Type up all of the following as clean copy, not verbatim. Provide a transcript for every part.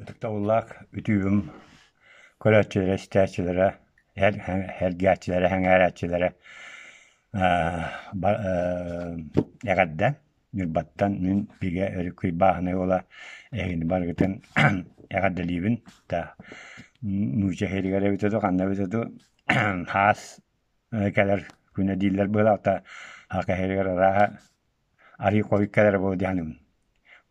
Ытыктабыллаах үтүөм көрөөччүлэрэ, истээччилэрэ, эргээччилэрэ, сэҥээрээччилэрэ эҕэрдэ! Ньурбаттан мин Бигэ Өрүкүй бааһынай уола эһигини барыгытын эҕэрдэлиибин. Нуучча иһигэр эбитэ дуу, ханна эбитэ дуу, хаас кэлэр күнэ дииллэр быһыылаах, саха иһигэр арааһа арыы хойут кэлэрэ буолуо дии саныыбын.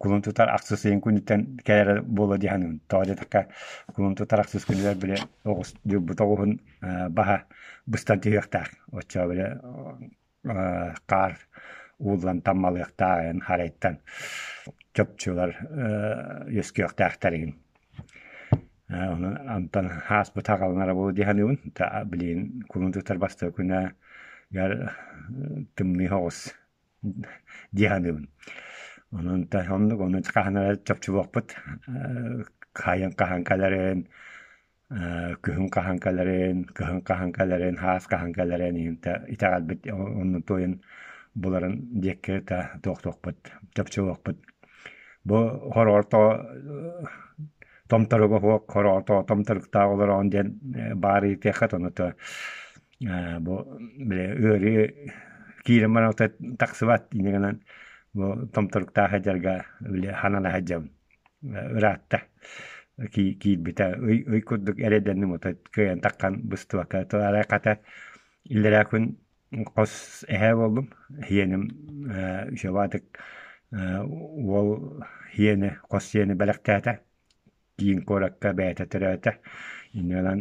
Кулун тутар ахсыс ыйын күнүттэн кэлэрэ буолуо дии саныыбын. Тоҕо диэтэххэ, кулун тутар ахсыс күнүгэр били оҕус дьылбыт оҕуһун баһа быстан түһүөхтээх. Оччоҕо били хаар ууллан таммалыахтаах харайтан чопчулар үөскүөхтээхтэрин. Ону онтон ааспыт аҕаланара буолуо дии саныыбын. Билигин кулун тутар бастакы күнэ тымныы соҕус дии саныыбын. Онон оннук ону хаһан эрэ чопчулуохпут хаайан хаһан кэлэрин, күһүн хаһан кэлэрин, кыһын хаһан кэлэрин, саас хаһан кэлэрин итэҕэлбит оннун туойун буларын диэки туохтуохпут, чопчулуохпут. Бу хороҕор тоҕо томторуга суох хороҕор тоҕо томторуктаах олороҕун диэн баар ыйытыаххыт ону бу били ыарыы киирэн баран тахсыбат инньэ гынан бу томторуктаах сылдьарга били ханана сылдьабын ыраатта киирбитэ ый ый курдук эрэйдэнним отой кыайан таххан быстыбакка арай хата иллэрээ күн хос эһээ буоллум иэним үчүгэйдик уол иэни хос сиэни бэлэхтээтэ киин куоракка бэйэтэ төрөөтө. Инньэ гынан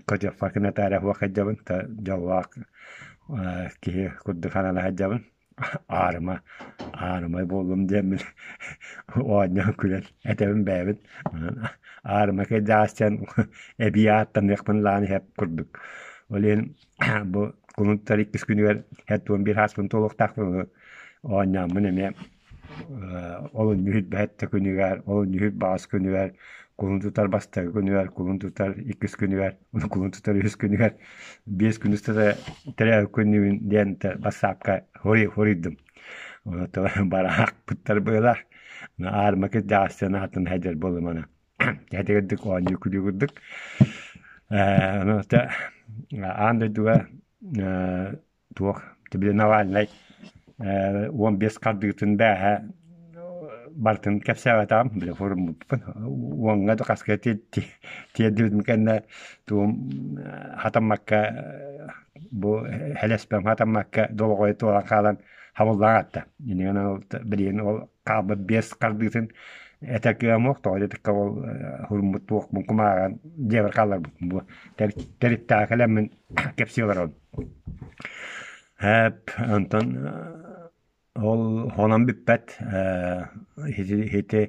көтүөхпэр натаарыйа суох сылдьабын, дьоллоох киһи курдук санана сылдьабын. Аарыма, аарымай буоллум диэммин оонньоон күлэн этэбин бэйэбин. Аарыма кырдьаҕас диэн эбии ааттаныахпын лаан иһэр курдук. Ол иһин бу кулун иккис күнүгэр 71 сааспын туолуохтаахпын оонньооммун эмиэ Олунньу сүүрбэһэт да күнүгэр, олунньу сүүрбэҕис күнүгэр, кулун тутар бастакы күнүгэр, кулун тутар иккис күнүгэр, кулун тутар үһүс күнүгэр 5 күн устата төрөөбүт күнүбүн диэн бассаапка хоруйдум. Онон бараахпыттар быһыылаах. Аарыма кырдьаҕас аатын сылдьар буоллум аны. Кэһэтигэрдик оонньуу күлүү курдук. Ону аан дойдуга туох били Навальнай 15 хардыытын бээһэ барытын кэпсээбэтэҕим били форуммуппун уоҥҥа да хаска тиэрдибитим кэннэ тугум хатаммакка бу хэлэспэм хатаммакка долоҕойо туолан хаалан хабыллан атта иннигэн ол билигин ол хаалбыт биэс хардыытын этэр кыаҕым суох тоҕо диэтэххэ ол хуруммут туохпун кумааҕан дьиэбэр хаалларбыппын бу тэриттээх кэлэммин кэпсии олоробун Һээп, онтон ол хонон бүппэт ити ити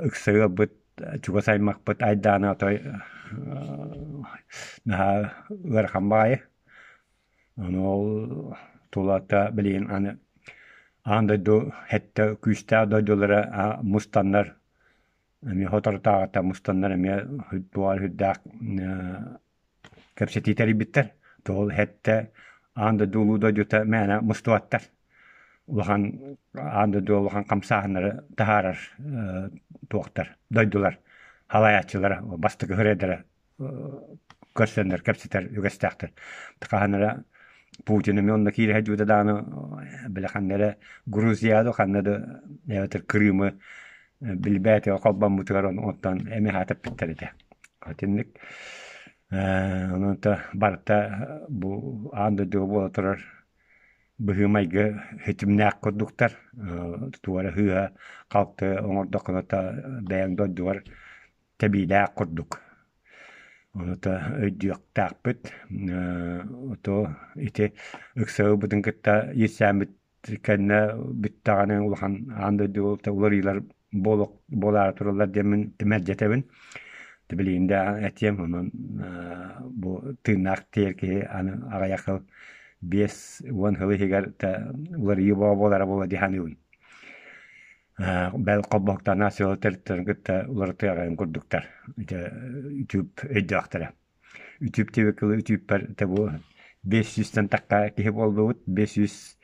ыкса ыалбыт чугас аймахпыт айдаана отой наһаа ыарахан баҕайы. Ону ол тулата билигин аны аан дойду сэттэ күүстээх дойдулара мустаннар эмиэ соторутааҕыта мустаннар эмиэ туох сүрдээх Кэпсэтии тэрийбиттэр. Тоҕо сэттэ аан дойду улуу дойдута мээнэ мустубаттар. Улахан аан дойду улахан хамсааһыннары таһаарар туохтар, дойдулар халайааччылара, бастакы хөрөйдөрө көрсөннөр кэпсэтэр үгэстээхтэр. Хаһан эрэ Путин эмиэ онно киирэ сылдьыбыта даҕаны били ханна эрэ Грузия дуу ханна да эбэтэр Крымы билбээтигэ холбоммутугар оттон эмиэ хаатыппыттар этэ. Итинник онон барыта бу аан дойдуга буола турар быһыы-майгы ситимнээх курдуктар. Туора сыыһа халты оҥордоххуна бэйэҥ дойдугар тэбиилээх курдук. Онута өйдүөхтээхпит. Ото ити ыксалбытын кытта иирсээммит кэннэ бүттэҕинэ улахан аан дойдуга уларыйыылар буолаары тураллар диэммин мэлдьэтэбин. Билигин да этиэм онон бу тыыннаах тиэр киһи аны аҕыйах сыл 50 сыл иһигэр уларыйыы буолара буолуо дии саныыбын. Бэл холбоһуктаах сыалы тэрилтэлэрин кытта уларытыаҕын курдуктар. Ити үтүп өйдөөхтөрө. Үтүп диэбит кылы үтүппэр этэ бу 500-тэн тахха киһи буоллубут, 500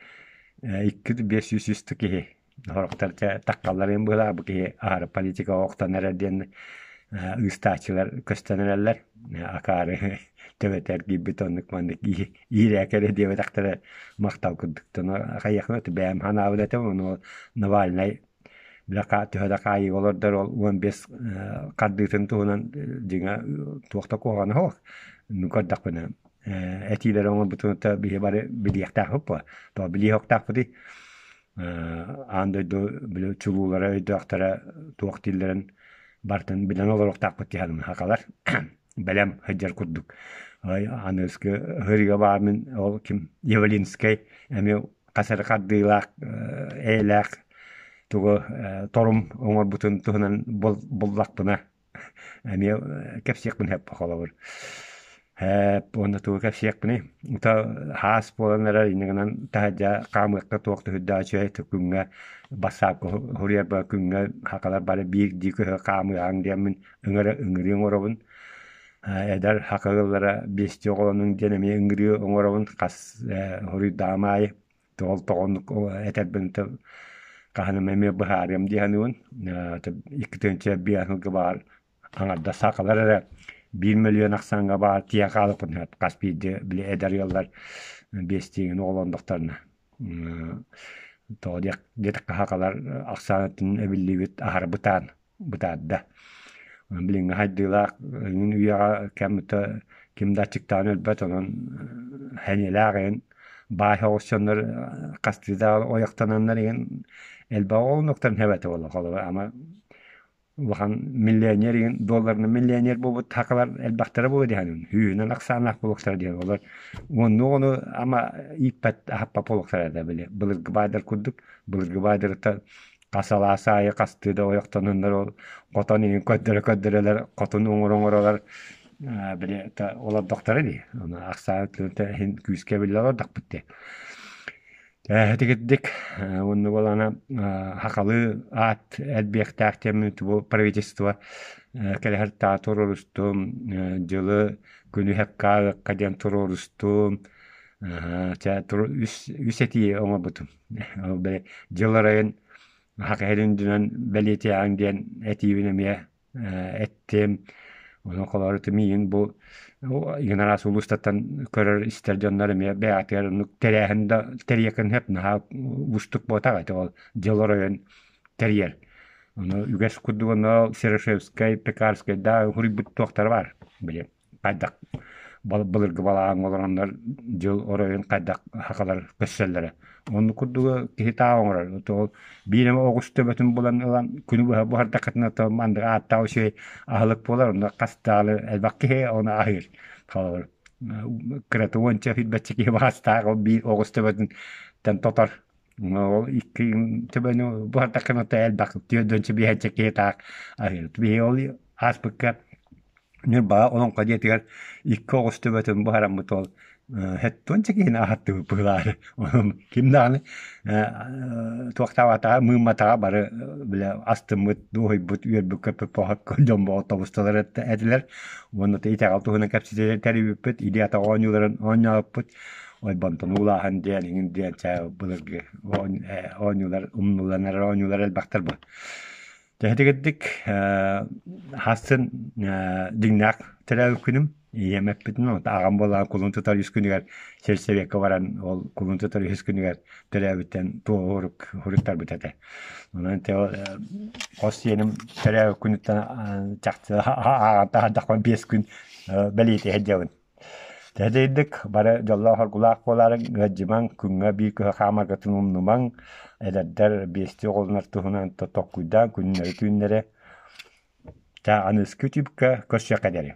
2 503 киһи. Сорохтор чэ таххалларын быһыылаах бу киһи аһары политикаҕа охтон эрэр диэн ыыстааччылар көстөн эрэллэр. Акаары төбөтө эргийбит оннук маннык иирээки эрэ диэбэтэхтэрэ махтал курдук. Хайыахпын бэйэм санаабын этим, ону Навальнай бile төһө да хаайыыга олордор ол 15 хардыытын туһунан дьиҥэ туох да куһаҕана суох. Көрдөхпүнэ этиилэри оҥорбутун биһи бары билиэхтээхпит буо. Тоҕо билиэхтээхпитий? Аан дойду били чулуулара өйдөөхтөрө туох дииллэрин барытын билэн олоруохтаахпыт дии саныыбын сахалар бэлэм сылдьар курдук. Аныгыскы ыһыырга баар мин ол ким Явлинскай эмиэ хас эрэ хардыылаах эйэлээх тугу торум оҥорбутун туһунан буллахпына эмиэ кэпсиэхпин сөп холобур. Уонна тугу кэпсиэхпиний? Ута хаас буолан эрэр инньэ гынан таһырдьа хаамыахха туох да сүрдээх үчүгэй күҥҥэ бассаапка суруйарбар күҥҥэ хахалар бары биирдии көһө хаамыаҕыҥ диэммин ыҥыра ыҥырыы оҥоробун. Эдэр саха ыаллара биэстии оҕолонуҥ диэн эмиэ ыҥырыы оҥоробун хас суруйдаҕым аайы. Тоҕо тоҕоннук этэрбин хаһан эмэ эмиэ быһаарыам дии саныыбын. 2005 сылга баар аҥардас саахалар эрэ 1 миллион ахсааҥҥа баар тиийэн хаалыахпын сөп хас биирдии били эдэр ыаллар биэстиигин оҕолоннохторуна. Тоҕо диэтэххэ сахалар ахсаанатын эбиллибит аһара бытаан бытаарда. Билиҥҥи хайдыылаах эҥин үйэҕэ кэм ким да аччыктаан өлбөт, онон сэниэлээх эҥин баай соҕус дьоннор хастыы да ойохтононнор эҥин элбэх оҕолонуохтарын сөп этэ буолла. Холобур, ама улахан миллионер игин долларынан миллионер буолбут сахалар элбэхтэрэ буолуо дии саныыбын. Сүүһүнэн ахсааннаах буолуохтара диэн. Олор уоннуу оҕону ама ииппэт аһаппат буолуохтара этэ били былыргы баайдар курдук. Былыргы баайдарыттан хас алаас аайы хастыы да ойохтононнор ол хотон иһин көрдөрө-көрдөрөлөр хотун оҥоро-оҥоролор били олордохторо дии. Ону ахсаан иһин күүскэ биллэ олордохпут дии. Этигирдик уонна буолана сахалыы аат элбиэхтээх диэммин бу правительство кэлэһэр таа туруорустум дьылы күнү һэкка диэн туруорустум үс этии оҥорбутум. Ол били дьыл арайын саха сирин үрдүнэн бэлиэтиэҕиҥ диэн этиибин эмиэ эттим. Онон холоору миигин бу игин араас улуустартан көрөр истэр дьоннор эмиэ бэйэҕитигэр оннук тэрээһин да тэрийиэххин сөп наһаа уустук буотах этэ ол дьыл оройун тэрийэр. Ону үгэс курдук онно Серошевскай, Пекарскай да суруйбут туохтара баар били хайдах былыргы балаҕаҥҥа олороннор дьыл оройун хайдах сахалар көрсөллөрө. Оннук курдугу киһи таа оҥорор. Ол биир эмэ оҕус төбөтүн булан ылан күнү быһа буһардаххытына то маннык ааттаах үчүгэй аһылык буолар. Онно хас даҕаны элбэх киһи ону аһыыр. Холобур, кырата уонча сүүрбэччэ киһи баҕастаах ол биир оҕус төбөтүн тотор. Ол икки төбөнү буһардаххына то элбэх түөрт биэһэнчэ киһи таах аһыыр. Биһиги ол ааспыкка Ньурбаҕа Олоҥхо дьиэтигэр икки оҕус төбөтүн буһараммыт уол сэттиэнчэ киһини аһаттыбыт быһыылаах. Онон ким даҕаны туохтаабатаҕа, мыымматаҕа бары бile астыммыт, дуоһуйбут, үөрбүт-көппүт дьон тобусталар этилэр. Уонна итэҕэл туһунан кэпсэтэ тэрийбиппит, илии-атах оонньууларын оонньообуппут. Ойбонтон уулааһын диэн иҥин диэн чээ былыргы оонньуулар умнуллан эрэр оонньуулар элбэхтэр бу. Төһөтүгүрдүк хасын дьиҥнээх төрөөбүт күнүм ийэм эппитин аҕам буоллаҕа кулун тутар үс күнүгэр сельсовекка баран ол кулун тутар үһүс күнүгэр төрөөбүттэн туоһу суруттарбыт этэ. Онон хос сиэним төрөөбүт күнүттэн чахчы ааҕан таһаардахпына 5 күн бэлиэтии сылдьабын. Тэһэдэйдик бары дьоллоох-оргулаах буолаарыҥ, ыалдьымаҥ, күҥҥэ биир көһө хаамаргытын умнумаҥ, эдэрдэр биэстии оҕолонор туһунан токкуйдаан күннэри-түүннэри Чэ, аныгыскы түбүккэ көрсүөххэ диэри.